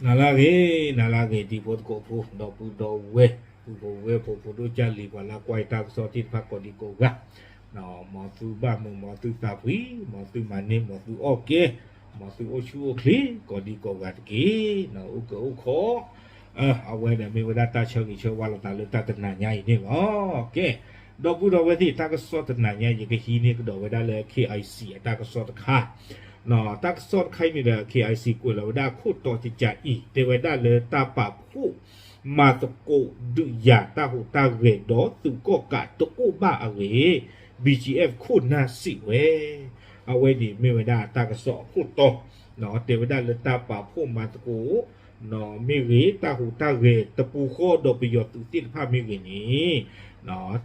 နၤလၢအဂ့ၤ, နၤလၢအဂ့ၤ တံၤဖိသကိးဖိ ဒီပုၢ်ဒီဝဲၢ် ပုၢ်ဖိဝဲၢ်ဖိ ဖိဒိၣ်ကၢ်လံၤ ပှၤလၢကွၢ်ယတၢ်ကစီၣ်သ့ၣ်တဖၣ်ကိးဒံကိးဂၤ, မ်သုဘၣ်မုာ် မ်သုသးဖှံ, မ်သုမၤန့ၢ် မ်သုအီၣ်ကဲ, မ်သုအိၣ်ဆူၣ်အိၣ်ချ့ ကိးဒံကိးဂၤတက့ၢ်. အိၣ်ကၢအိၣ်ခီ အဝဲန့ၣ်မ့ၢ်ဝဲဒၣ်တၢ်ဆၢဂ့ၤဆၢဝါလိာ်သးလၢတၢ်တနၤညါအံၤန့ၣ်လီၤ. ကဲ, ဒီပုၢ်ဒီဝဲၢ်သ့ၣ် တၢ်ကစီၣ်တနၤညါ ယကဟံးန့ၢ်ကဒီးဝဲဒၣ်လၢ K I C အတၢ်ကစီၣ်တခါ, တၢ်ကစီၣ်တခါအံၤန့ၣ်ဒီး K I C ကွဲးလီၤဝဲဒၣ်ခိၣ်တီကကးအံၤ တဲဝဲဒၣ်လၢတၢ်ပာ်ဖှိၣ်မၤသကိးဒုးယၤတၢ်ဟူးတၢ်ဂဲၤဒီးသုးကီၣ်ကးတအိၣ်ဘၣ်အဂ့ၢ် B G F ခိၣ်နၢ်စံးဝဲ အဝဲန့ၣ်မ့ၢ်ဝဲဒၣ်တၢ်ကစီၣ်အခိၣ်တီ, တဲဝဲဒၣ်လၢတၢ်ပာ်ဖှိၣ်မၤသကိး မ့ၢ်ဂ့ၤ တၢ်ဟူးတၢ်ဂဲၤတပူၤဃီဒီးပယီၤသုးသ့ၣ်တဖၣ်မ့ၢ်ဂ့ၤန့ၣ်,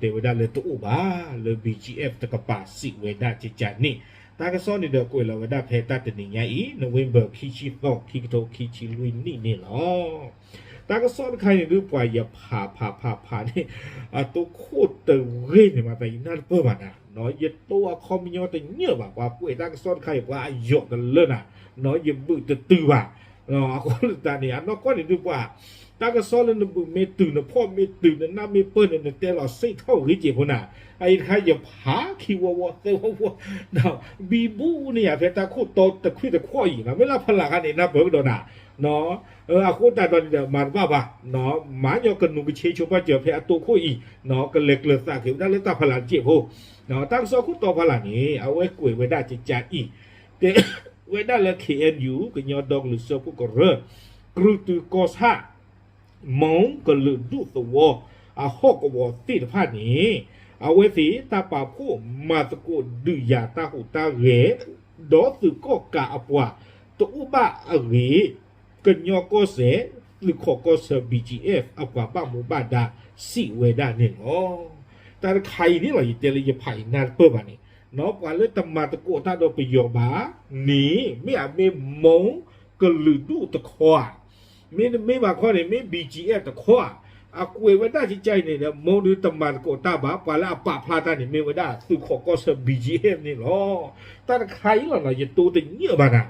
တဲဝဲဒၣ်လၢတအိၣ်ဘၣ်လၢ B G F တကပၤစံးဝဲဒၣ်ကကးန့ၣ်, တၢ်ကစီၣ်န့ၣ်ဒီးကွဲးလီၤဝဲဒၣ်ဖဲတၢ်တနံၤညါအံၤ November ခံဆံသီ ခံကထိခံဆံလွံၢ်နံၣ်န့ၣ်လီၤ. တၢ်ကစီၣ်တခါအံၤန့ၣ်ဒုး ပှၤယဖးဖးဖးဖးန့ၣ် အတိခိၣ်တဂ့ၤန့ၣ်မး သးယနၢ်တပၢၢ်ဘၣ်နၤ, ယတိအီခီပညီတညၢၣ်ဘၣ်, ပှၤကွဲးတၢ်ကစီၣ်တခါအံၤ ပှၤအယိာ်တလၢနၤ, ယဘုးတတုၤဘၣ်, အဃိသတးန့ၣ် အနီၢ်ကီၢ်န့ၣ်ဒုးပှၤ တၢ်ကစီၣ်လၢနဘုးမ့ၢ်တုၤ နဖီၣ်မ့ၢ်တုၤ နနၢ်မ့ၢ်ပၢၢ်န့ၣ် နတဲလီၤစ့ၣ်ထီၣ်ဂ့ၤက့ၤဖိနၤ, အအံၤတခါယဖးခံဝီဝီသၢဝီဝီ ဘံဘူန့ၣ်ယၤ ဖဲတၢ်ခိၣ်တီတခွံၣ်တခွီၣ်အံၤ မ့ၢ်လၢဖလးခါန့ၣ် နၢ်ပၢၢ်ကဒီးနၤ, အဃိသတးဒီးန့ၣ်ဒီး မၤတဘၣ်ဘၣ်, မၤညီကနူၤကဆ့ဆိပာ်စၢၤဖဲအတိခိၣ်အံၤ, ကလဲၤကျၢၤသးက့ၤဝဲဒၣ်လၢတၢ်ဖလးတစဲးဖိ, တၢ်ကစီၣ်ခိၣ်တီဖလးန့ၣ် အဝဲကွဲးဝဲဒၣ်ကကးအံၤ, တဲဝဲဒၣ်လၢ K N U ကညီဒီကလုာ်စၢဖှိၣ်ကရၢ ကြုးတုၤကီၢ်ဆၣ် မိၢ်ကလုာ်ဒူၣ်သဝီ အဟီၣ်ကဝီၤသ့ၣ်တဖၣ်န့ၣ် အဝဲသ့ၣ်တၢ်ပာ်ဖှိၣ်မၤသကိးဒုးယၤတၢ်ဟူးတၢ်ဂဲၤ ဒီးသုးကီၣ်ကးအပှၤတအိၣ်ဘၣ်အဂ့ၢ် ကညီကီၢ်စဲၣ် သုးခိးကီၢ်ဆၢ B G F အပှၤဘၣ်မူဘၣ်ဒါစံးဝဲဒၣ်န့ၣ်လီၤ. တၢ်တခါအံၤန့ၣ်လီၤ ယတဲလၢယဖးအံၤနၢ်တပၢၢ်ဘၣ်န့ၣ်, ပှၤလၢတမၤသကိးတၢ်ဒီးပယီၤဘၣ်န့ၣ် မ့ၢ်အမ့ၢ်မိၢ်ကလုာ်ဒူၣ်တခီဧါ, မ့တမ့ၢ်ဘၣ်ခီန့ၣ် မ့ၢ် B G F တခီဧါ, အကွဲးဝဲဒၣ်ကကါအံၤန့ၣ်ဒီး မိၢ်ဒုးတမၤသကိးတၢ်ဘၣ် ပှၤလၢအပာ်ဖျါတၢ်န့ၣ် မ့ၢ်ဝဲဒၣ်သုးခိးကီၢ်ဆၢ B G F န့ၣ်လီၤ. တၢ်တခါအံၤလီၤနီၤ ယတိတညၢၣ်ဘၣ်နၤ,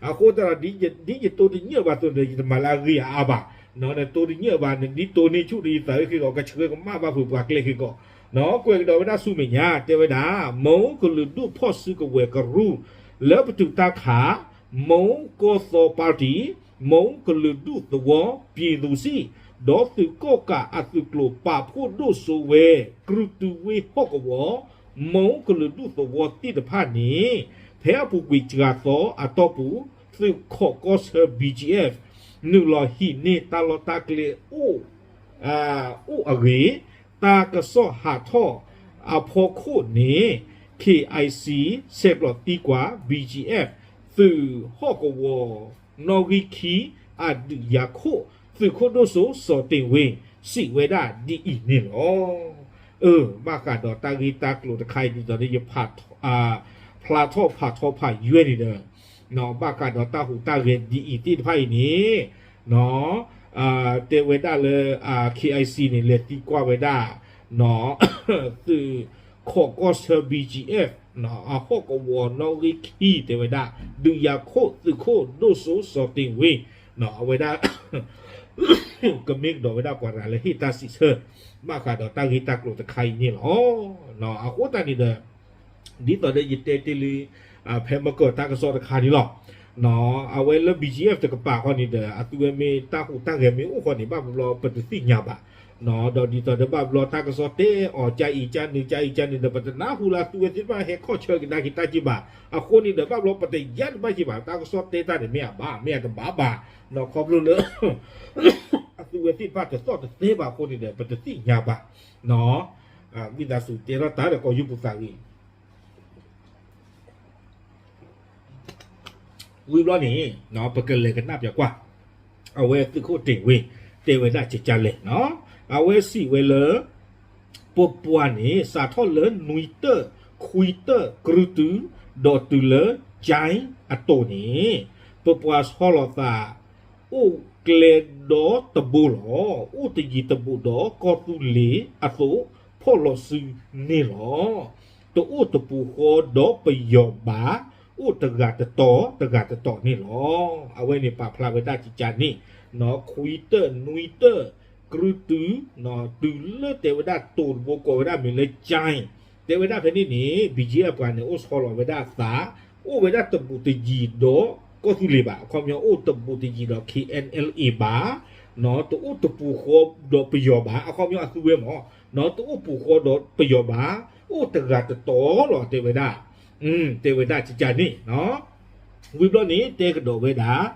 အဃိသတးဒီး ဒ်ယတိတညၢၣ်ဘၣ်အသိးန့ၣ် ယတမၤလၢအဂ့ၢ်အါအါဘၣ်, နတိတညၢၣ်ဘၣ် နဒ်တိန့ၢ်ဆူၣ်ဒီးယသးအုးဃ့ကီး ကဆှၢကမၣ်ဘၣ်ဖုးပှၤကျဲဃ့ကီး, ကွဲးကဒီးဝဲဒၣ်ဆူမဲာ်ညါ တဲဝဲဒၣ် မိၢ်ကလုာ်ဒူၣ်ဖီၣ်စုကဝဲၤကရူၢ် လၢပတုာ်တၢ်ခး မိၢ်ကီၢ်သီပၣ်တံၣ် မိၢ်ကလုာ်ဒူၣ်သဝီ ပြည်သူ့စစ် ဒီးသုးကီၣ်ကးအသုးကျိၤပာ်ဖှိၣ်ဒိၣ်စိဝဲ ကြုးတုၤဝ့ၢ်ဟီၣ်ကဝီၤ မိၢ်ကလုာ်ဒူၣ်သဝီသ့ၣ်တဖၣ်န့ၣ် ဖဲအပူၤကွံာ်စှၤသီအတီၢ်ပူၤ သုးခိးကီၢ်ဆၢ B G F နုာ်လီၤဟံးန့ၢ်တၢ်လီၢ်တၢ်ကျဲအိၣ် အိၣ်အဂ့ၢ် တၢ်ကစီၣ်ဟးထီၣ်အဖီခိၣ်န့ၣ် K I C ဆဲးကျိးသံကွၢ် B G F သုးဟီၣ်ကဝီၤ နီၣ်ဂံၢ်ခံ အဒုးယၤခိၣ် သုးခိၣ်ဒိၣ်စိ စီၤတ့ၣ်ဝ့ စံးဝဲဒၣ်ဒ်အံၤန့ၣ်လီၤ. အၢ ဘၣ်ဃးဒီးတၢ်ဂ့ၢ်တၢ်ကျိၤတခါအံၤ ဒ်သိးဒီးယ ဖျါထီၣ်ဖးထီဖးယွဲၢ်န့ၣ်ဒီး ဘၣ်ဃးဒီးတၢ်ဟူးတၢ်ဂဲၤဒ်အံၤသ့ၣ်တဖၣ်အံၤန့ၣ် တဲဝဲဒၣ်လၢ K I C န့ၣ် လဲၤသံကွၢ်ဝဲဒၣ် သုးခိးကီၢ်ဆၢ B G F အဟီၣ်ကဝီၤနီၣ်ဂံၢ်ခံ တဲဝဲဒၣ် ဒုးယၤခိၣ်သုးခိၣ်ဒိၣ်စိစီၤတ့ၣ်ဝ့ အဝဲဒၣ် ကမ့ၢ်ကဒီးဝဲဒၣ်ပှၤတဂၤလၢဟ့ၣ်တၢ်စံးဆၢ ဘၣ်ဃးဒီးတၢ်ဂ့ၢ်တၢ်ကျိၤတခါအံၤန့ၣ်လီၤ. အဃိသတးန့ၣ်ဒီး ဒ်သိးဒီးယတဲတ့ၢ်လံ ဖဲမ့ၢ်ကၢၢ်တၢ်ကစီၣ်တခါန့ၣ်လီၤ. အဝဲလၢ B G F တကပၤဃီန့ၣ်ဒီး အသုဝဲမ့ၢ်တၢ်ဟူးတၢ်ဂဲၤမ့ၢ်အိၣ်ဃီန့ၣ် ဘၣ်ဘျီပတသ့ၣ်ညါဘၣ်. ဒီးဒ်သိးဒီးဘၣ်ဘျီတၢ်ကစီၣ်တဲအီၤ ကၢ်အံၤကၢ်နုၤ ကၢ်အံၤကၢ်နုၤဒီး ပတနၢ်ဟူလၢအသုဝဲသ့ၣ်တဖၣ်ဟဲခီၣ်ဆၢကဒါက့ၤတၢ်က့ၤဘၣ်. အဃိန့ၣ်ဒီး ဘၣ်ဘျီပတယါတဘၣ်က့ၤဘၣ် တၢ်ကစီၣ်တဲတၢ်န့ၣ် မ့ၢ်အဘၣ် မ့ၢ်အတဘၣ်ဘၣ် ခီဖျိလၢ အသုဝဲသ့ၣ်တဖၣ်တသီၣ်တသဲဘၣ်အဃိန့ၣ်ဒီး ပတသ့ၣ်ညါဘၣ်. ဝံသးစူၤတဲထီၣ်တၢ်ဒီးကီၢ်ယူၢ်ပူၤသးဂ့ၤ ဝံၤဘျီန့ၣ် ပကလဲၤကနၣ်ပၠးကွၢ် အဝဲသုးခိၣ်တ့ၢ်ဝ့ တဲဝဲဒၣ်ကကၢ်လဲၣ်. အဝဲစံးဝဲလၢ ပပှၤန့ၣ် စးထီၣ်လၢနွံတၢၣ် ခွံတၢၣ် ကြုးတုၤ ဒီးတုၤလၢ ကၠဲအတီၢ်န့ၣ် ပပှၤဆီလီၤသး အိၣ်ကျဲဒီတဘိလီၤ. အိၣ်တယံၤတဘူးဒီးကီၢ်သူလ့ၤအသိး ဖီၣ်လီၤစုန့ၣ်လီၤ. တအိၣ်တပူၤဃီဒီးပယီၤဘၣ် အိၣ်တဂၤတတီၤ တဂၤတတီၤန့ၣ်လီၤ. အဝဲန့ၣ်ပာ်ဖျါဝဲဒၣ်ကကၢ်န့ၣ် ခွံတၢၢ်နွံတၢၢ် ကြုၢ်တု, တုၤလၢတဲဝဲဒၣ်တိၤတဘိကိးဝဲဒၣ်မ့ၢ်လၢ ကၠဲ, တဲဝဲဒၣ်ဖဲန့ၣ်န့ၣ် ဘံၣ်ကၠံၣ်အဲၣ်ပှၤန့ၣ် အိၣ်ဆီလီၤဝဲဒၣ်အသး, အိၣ်ဝဲဒၣ်တဘူးတယံၤဒီးကီၢ်သူလ့ၤဘၣ်, အခီပညီအိၣ်တဘူးတယံၤဒီး ခ့ၣ်အဲၣ်အဲၣ်လ်အ့ဘၣ်, တအိၣ်တပူၤဃီဒီးပယီၤဘၣ်, အခီပညီအသုဝဲမၢ်, တအိၣ်ပူၤဃီဒီးပယီၤဘၣ်, အိၣ်တဂၤတတီၤလီၤ တဲဝဲဒၣ်, တဲဝဲဒၣ်ကကန့ၣ် ဝံၤဘျီန့ၣ် တဲကဒီးဝဲဒၣ်,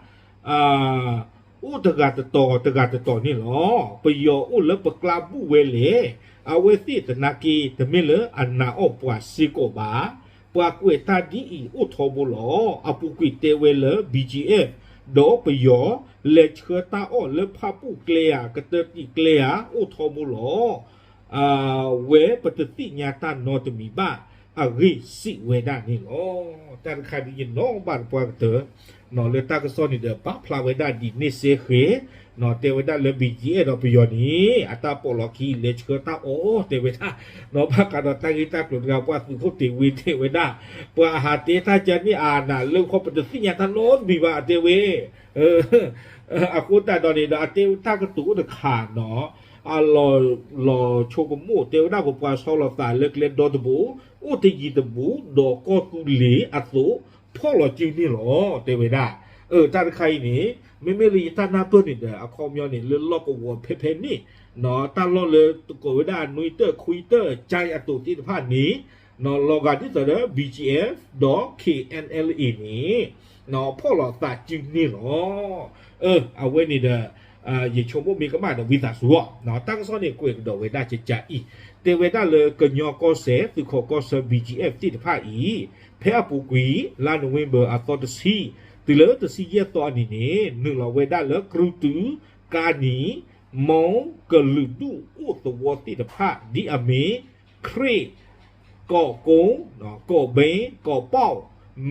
အိၣ်တဂၤတတီၤတဂၤတတီၤန့ၣ်လီၤ. ပယီၤအိၣ်လၢပကျါဘူၣ်ဝဲလဲၣ်. အဝဲသ့ၣ်သနာ်က့ တမ့ၢ်လၢအနာ်အီၣ်ပှၤစ့ၢ်ကီးဘၣ်. ပှၤကွဲးတၢ်ဒ်အံၤအိၣ်ထီဘိလီၤ. အပူၤကွံာ်တဲဝဲလၢ ဘံၣ်ကၠံၣ်အဲၣ် ဒီးပယီၤ လဲၤဆှၢတၢ်အီၣ်လၢဖၣ်ပူၣ်ကျဲဧါ ကတၢၢ်တံာ်ကျဲဧါ အိၣ်ထီဘိလီၤ. ဝဲပတသ့ၣ်ညါတၢ်နီတမံၤဘၣ်အဂ့ၢ် စံးဝဲဒၣ်န့ၣ်လီၤ. တၢ်တခါဒ်ယနီၣ်ဘၣ်တပှၢ်ကတၢၢ် လၢတၢ်ကစီၣ်န့ၣ်ဒီး ပာ်ဖျါဝဲဒၣ်ဒ်န့ၣ်စ့ၢ်ကီး, တဲဝဲဒၣ်လၢ ဘံၣ်ကၠံၣ်အဲၣ် ဒီးပယီၤန့ၣ် အတၢ်ပိာ်လီၤခံ လဲၤဆှၢတၢ်အီၣ် တဲဝဲဒၣ်, ဘၣ်ဃးဒီးတၢ်ဂ့ၢ်တၢ်ကျိၤတဂၤ ပှၤသုးခိၣ်တ့ၢ်ဝ့တဲဝဲဒၣ်, ပှၤအဟးတဲတၢ်ကန့ၣ် အနၢ်လၢခီ ပတသ့ၣ်ညါတၢ်နီတမံၤဘၣ် တဲဝဲ အဃိသတးဒီးန့ၣ်ဒီး အတဲတၢ်ကတိၤအိၣ်တခါနီၤ, အလီၤလီၤဆိကမိၣ် တဲဝဲဒၣ် ပပှၤဆီလီၤသးလၢကျဲဒီတဘိ အိၣ်တယံၤတဘူး ဒီးကီၢ်သူလ့ၤအသိး ဖီၣ်လီၤစုန့ၣ်လီၤ တဲဝဲဒၣ်. တၢ်တခါအံၤန့ၣ် မ့မ့ၢ်လၢယတၢ်နၢ်ပၢၢ်န့ၣ်ဒီး အခီပညီန့ၣ် လၢလီၢ်ကဝီၤဖဲဖဲန့ၣ် တၢ်လီၢ်လၢကိးဝဲဒၣ် နွံတၢၢ် ခွံတၢၢ် ကၠဲအသိးသ့ၣ်တဖၣ်န့ၣ် လီၤဂာ်ဒ်သိးဒီး ဘံၣ်ကၠံၣ်အဲၣ် ဒီး ခ့ၣ်အဲၣ်အဲၣ်လ်အ့န့ၣ် ဖီၣ်လီၤသးစုန့ၣ်လီၤ. အဝဲန့ၣ်ဒီး ယဆိကမိၣ်မ့ၢ်ကမၣ်ဒီးဝံသးစူၤအီၤ, တၢ်ကစီၣ်န့ၣ် ကွဲးကဒီးဝဲဒၣ်ကကးအံၤ, တဲဝဲဒၣ်လၢကညီကီၢ်စဲၣ် သုးခိးကီၢ်ဆၢ ဘံၣ်ကၠံၣ်အဲၣ် သ့ၣ်တဖၣ်အံၤ ဖဲအပူၤကွံာ် လါနိၣ်ဝ့ဘၢၣ်အသီတဆံ တုၤလၢတဆံယဲၢ်သီအနံၤန့ၣ် နုာ်လီၤဝဲဒၣ်လၢကြုၢ်တု ကါနံၤ မီ ကလုာ်ဒူၣ်အိၣ်သဝီသ့ၣ်တဖၣ် ဒ်အမ့ၢ် ခရ့ၣ် ကီၢ်ကိ ကီၢ်ဘ့ ကီၢ်ပီၣ်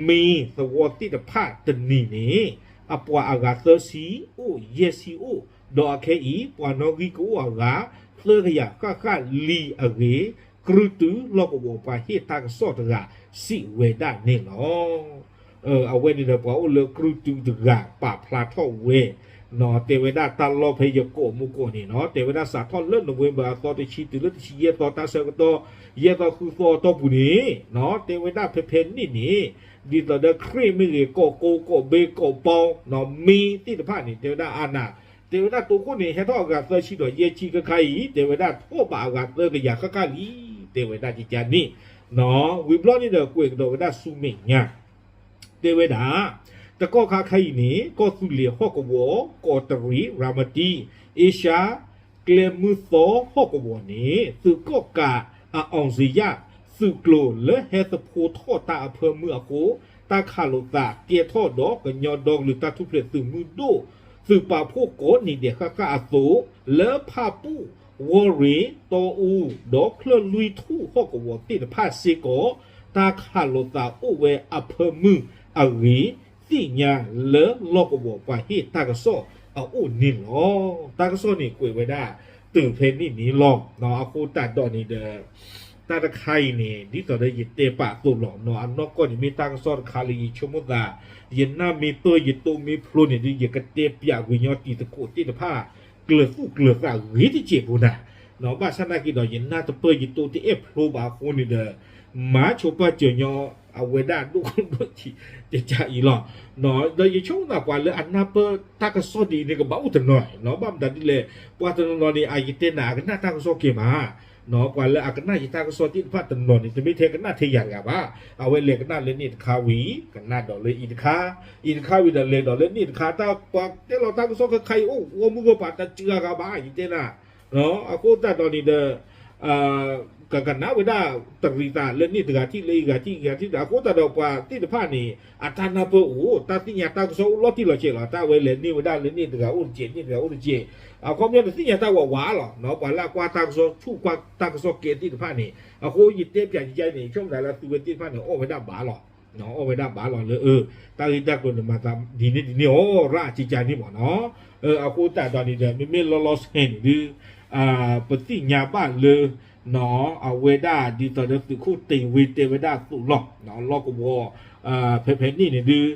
မ့ၢ်သဝီသ့ၣ်တဖၣ်တနံၤန့ၣ် အပှၤအဂၤသၢဆံ အိၣ်ယဲၢ်ဆံအိၣ်, ဒီးအခဲအံၤ ပှၤနီၣ်ဂံၢ်ကအိၣ်အဂၤ သၢကယၤဃၣ်ဃၣ်လံအဂ့ၢ် ကြုၢ်တုလီၢ်ကဝီၤပှၤဟ့ၣ်တၢ်ကစီၣ်တဂၤ စံးဝဲဒၣ်န့ၣ်လီၤ. အဝဲန့ၣ်ဒီး ပှၤအိၣ်လၢကြုၢ်တုတဂၤ ပာ်ဖျါထီၣ်ဝဲ တဲဝဲဒၣ်တၢ်လီၢ်ဖဲယကိးမူကိးန့ၣ်နီၤ, တဲဝဲဒၣ်စးထီၣ်လၢနိၣ်ဝ့ဘၢၣ်အသီတဆံတုၤလၢတဆံယဲၢ်သီ တၢ်ဆၢကတီၢ် ယဲၢ်သီဃုသီအတီၢ်ပူၤန့ၣ် တဲဝဲဒၣ်ဖဲဖဲန့ၣ်န့ၣ် ဒ်သိးဒီးခရ့ၣ်မ့ၢ်ဂ့ၤ ကီၢ်ကိ ကီၢ်ဘ့ ကီၢ်ပီၣ် မ့ၢ်သ့ၣ်တဖၣ်န့ၣ် တဲဝဲဒၣ်အါနၢ် တဲဝဲဒၣ်တိခိၣ်န့ၣ် ဟဲထီၣ်အဂၤသၢဆံဒီးယဲၢ်ဆံခဲခါအံၤ တဲဝဲဒၣ်ထီၣ်ဘးအဂၤသၢကယၤဃၣ်ဃၣ်လံ တဲဝဲဒၣ်ကကးန့ၣ် ဝံၤဘျီန့ၣ်ဒီးကွဲးကဒီးဝဲဒၣ်ဆူမဲာ်ညါ တဲဝဲဒၣ် တကီၢ်ခါခဲအံၤန့ၣ် ကီၢ်သူလ့ၤဟီၣ်ကဝီၤ ကီးတရံး ရၤမတံ အ့ရှါ ကျဲမုၢ်သီဟီၣ်ကဝီၤန့ၣ် သုးကီၣ်ကးအ အောင်ဇေယျ သုးကျိၤလၢဟဲသဖိထီၣ်တၢ်အဖၢမုၢ်အဃိ တၢ်ခးလိာ်သးကဲထီၣ်ဒီးကညီဒီကလုာ်တၢ်ထူၣ်ဖျဲးသုးမုၢ်ဒိၣ် သုးပာ်ဖှိၣ်ကိးနံၤဒဲးဃၣ်ဃၣ်အသိး လၢဖၣ်ပူၣ် ဝီၢ်ရ့ၣ် တီအူ ဒီးချၢၣ်လွံၢ်ထူၣ်ဟီၣ်ကဝီၤသ့ၣ်တဖၣ်စ့ၢ်ကီး တၢ်ခးလိာ်သးအိၣ်ဝဲအဖၢမုၢ်အဂ့ၢ် သ့ၣ်ညါလၢလီၢ်ကဝီၤပှၤဟ့ၣ်တၢ်ကစီၣ်အအိၣ်န့ၣ်လီၤ. တၢ်ကစီၣ်န့ၣ်ကွဲးဝဲဒၣ်တုၤဖဲန့ၣ်န့ၣ်လီၤ. အဃိသတးဒီးန့ၣ်ဒီး တၢ်တခါအံၤန့ၣ် ဒ်သိးဒီးယတဲပာ်အသိးလီၤ. အနီၢ်ကီၢ်န့ၣ် မ့ၢ်တၢ်ကစီၣ်တခါလၢယဆိကမိၣ်သး ယနၢ်မ့ၢ်ပၢၢ်ယတိၢ်မ့ၢ်ဖျိန့ၣ်ဒီး ယကတဲပၠးဂ့ၤညီတံၤသကိးသ့ၣ်တဖၣ် ကျၢၤသူၣ်ကျၢၤသးဂ့ၤတစဲးဖိနၤ, ဘၣ်ဆၣ်နာ်က့ဒီး ယနၢ်တပၢၢ်ယတိၢ်တအဲၣ်ဖျိဘၣ်အဃိန့ၣ်ဒီး မၤဆိပာ်စၢၤညီအဝဲဒၣ်ဒိၣ်ဒိၣ်ထံးတကးအံၤလီၤ. ဒီးယဆိကမိၣ်သးပှၤလၢအနၢ်ပၢၢ်တၢ်ကစီၣ်ဒ်အံၤန့ၣ် ကဘၣ်အိၣ်တနီၤနီၤ, ဘၣ်မတၤဒ်လဲၣ် ပှၤတနီၤနီၤန့ၣ် အယတဲနၤ အကနၣ်တၢ်ကစီၣ်ကဲမး ပှၤလၢအကနၣ်ယတၢ်ကစီၣ်သ့ၣ်တဖၣ်တနီၤန့ၣ် တမ့ၢ်ထဲကနၣ်ထဲယၤတဂၤဘၣ်. အဝဲလဲၤကနၣ်လၢန့ၣ်တခါဝံၤ ကနၣ်ဒီးလၢအံၤတခါ, အံၤတခါဝံၤဒီးလဲၤဒီးလၢန့ၣ်တခါ, တၢ်ပှၤတဲလီၤတၢ်ကစီၣ်ခဲခါအံၤ အိၣ်ဂီၢ်မုၢ်ဂီၢ်ပၤတစှၤဂၤဘၣ် ယတဲနၤ. အဃိသတးဒီးန့ၣ်ဒီး ကကနၣ်ဝဲဒၣ်တရံးသးလၢန့ၣ်တဂၤထံၣ်လၢအံၤဂၤထံၣ်ဂၤထံၣ်ဒီး အဃိသတးဒီးပှၤသ့ၣ်တဖၣ်န့ၣ် အတၢ်နၢ်ပၢၢ်အိၣ် တၢ်သ့ၣ်ညါတၢ်ကစီၣ်အိၣ်လီၤတံၢ်လီၤဆဲးလီၤ. တၢ်ဝဲလဲၤန့ၢ်ဝဲဒၣ်လၢန့ၣ်တဂၤအိၣ်တစဲး န့ၣ်တဂၤအိၣ်တစဲး, အခီပညီန့ၣ်သ့ၣ်ညါတၢ်ဝးဝးလီၤ. ပှၤလၢအကွၢ်တၢ်ကစီၣ်ဆူၣ်ကွၢ်တၢ်ကစီၣ်ကဲသ့ၣ်တဖၣ်န့ၣ် အဃိယတဲပၠးယကါန့ၣ် ဆိကမိၣ်သးလၢသုဝဲသ့ၣ်တဖၣ်န့ၣ် အီၣ်ဝဲဒၣ်ဘၣ်လီၤ. အီၣ်ဝဲဒၣ်ဘၣ်လီၤလၢ တၢ်ဂ့ၢ်တၢ်ကျိၤန့ၣ်မၤသးဒ်န့ၣ်ဒ်န့ၣ်အီၤ ရၣ်အကကန့ၣ်မ့ၢ်နီၤ. အဃိသတးဒီးန့ၣ်ဒီး မ့မ့ၢ်လီၤလီၤဆဲးန့ၣ်ဒုး ပသ့ၣ်ညါဘၣ်လၢ အဝဲဒၣ်ဒ်သိးဒီးသုးခိၣ်တ့ၢ်ဝ့တဲဝဲဒၣ်အသိးလီၤ. လီၢ်ကဝီၤ ဖဲဖဲန့ၣ်န့ၣ်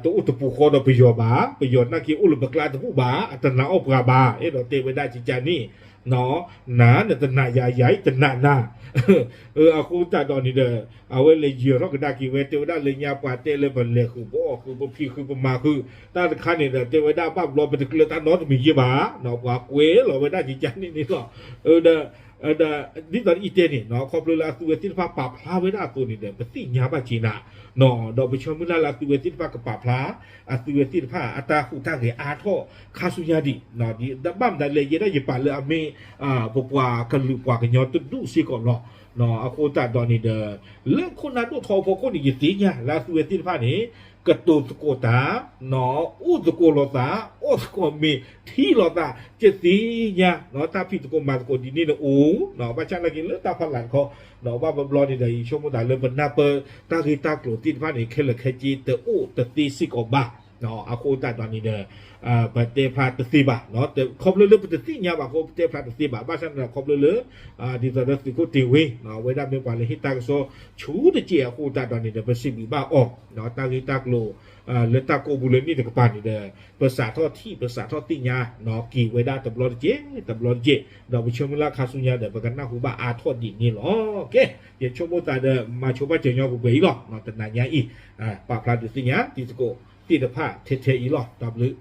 ဒုး တအိၣ်တပူၤဃီဒီးပယီၤဘၣ်, ပယီၤနာ်က့အိၣ်လၢပကျါတဘူၣ်ဘၣ်, အတနာ်အီၣ်ပှၤဘၣ်, အဲၣ်ဒိးတဲဝဲဒၣ်ကကန့ၣ် နၤနတနာ်ယၤ ယၤတနာ်နၤ အဃိသတးဒီးန့ၣ်ဒီး အဝဲလဲၤယၢၤထီၣ်ကဒါက့ၤဝဲ တဲဝဲဒၣ်လၢညါပှၤတဲလၢပလဲၤဃုာ်ပအီၣ်ဃုာ် ပဖံးဃုာ်ပမၤဃုာ် တၢ်တခါန့ၣ်ဒီး တဲဝဲဒၣ်ဘၣ်ဘျီပတကျၢၤတၢ်နီတမံၤယ့ၢ်ဘၣ်, ပှၤကွဲးလီၤဝဲဒၣ်ကကန့ၣ်န့ၣ်လီၤ. ဒီး ဒ်သိးယတဲန့ၣ် ခီဖျိလၢအသုဝဲသ့ၣ်တဖၣ်ပာ်ဖျါဝဲဒၣ်အသိးန့ၣ်ဒီး ပသ့ၣ်ညါဘၣ်က့ၤနၤ, ဒီးပဆၢမုၢ်လၢ်လၢအသုဝဲသ့ၣ်တဖၣ်ကပာ်ဖျါ အသုဝဲသ့ၣ်တဖၣ်အတၢ်ဟူးတၢ်ဂဲၤအါထီၣ်ခါဆူညါဒံး, ဒီးဘၣ်မတၤလဲၣ် ယဲဒၣ်ယပာ်လၢအမ့ၢ် ပပှၤကလုာ်ပှၤကညီတဒူၣ်စ့ၢ်ကီးလီၤ. အဃိသတးဒီးန့ၣ်ဒီး လၢခိၣ်နၢ်ဒိၣ်ထီအဖီခိၣ်န့ၣ် ယသ့ၣ်ညါလၢအသုဝဲသ့ၣ်တဖၣ်န့ၣ် ကတိၤသကိးတၢ် အိၣ်သကိးလိာ်သး အီၣ်သကိးမ့ၤ ထံၣ်လိာ်သး ယသ့ၣ်ညါ တၢ်ဖံးသကိးမၤသကိးဒ်န့ၣ်န့ၣ်အိၣ်, ဘၣ်ဆၣ်နာ်က့လၢတၢ်ဖီလာ်တခီ ဘၣ်ဘျီဘျီန့ၣ်ဒီး ယဆိကမိၣ်သးလၢပနၢ်ပၢၢ်တၢ်ဂ့ၢ်တၢ်ကျိၤသ့ၣ်တဖၣ်န့ၣ် ခဲလၢာ်ခဲဆ့တအိၣ်တသ့စ့ၢ်ကီးဘၣ်. အဃိသတးဒီးန့ၣ်ဒီး ပတဲဖျါတသ့ဘၣ်, ခီဖျိလၢပတသ့ၣ်ညါဘၣ်အဃိ ပတဲဖျါတသ့ဘၣ်. ဘၣ်ဆၣ်န့ၣ်ဒီး ခီဖျိလၢ ဒ်သိးဒီးသုးခိၣ်တ့ၢ်ဝ့ အဝဲဒၣ်မ့ၢ်ပှၤလၢဟ့ၣ်တၢ်ကစီၣ်ဆူတက့ၢ်အဃိသတးဒီးန့ၣ်ဒီး ပစံးဘျုးဘၣ်အီၤ တၢ်ဂ့ၢ်တၢ်ကျိၤ လၢတၢ်ကိးပူၤလၢန့ၣ်တကပၤန့ၣ်ဒီး ပစးထီၣ်ထံၣ် ပစးထီၣ်သ့ၣ်ညါ က့ၤဝဲဒၣ်တဘျီတက့ၢ် တဘျီတက့ၢ် ဒီးပဆၢမုၢ်လၢ်ခါဆူညါဒီး ပကနၢ်ဟူဘၣ်အါထီၣ်ဒ်န့ၣ်လီၤ. ကဲ ယဆိကမိၣ်သးဒီး မၤဆိဘၣ်စၢၤညီပှဲၤပှဲၤအံၤလီၤ. တနၤညါအံၤ ပာ်ဖျါဒုးသ့ၣ်ညါတံၤသကိးသ့ၣ်တဖၣ်ထဲထဲအံၤလီၤ. တၢ်ဘျုး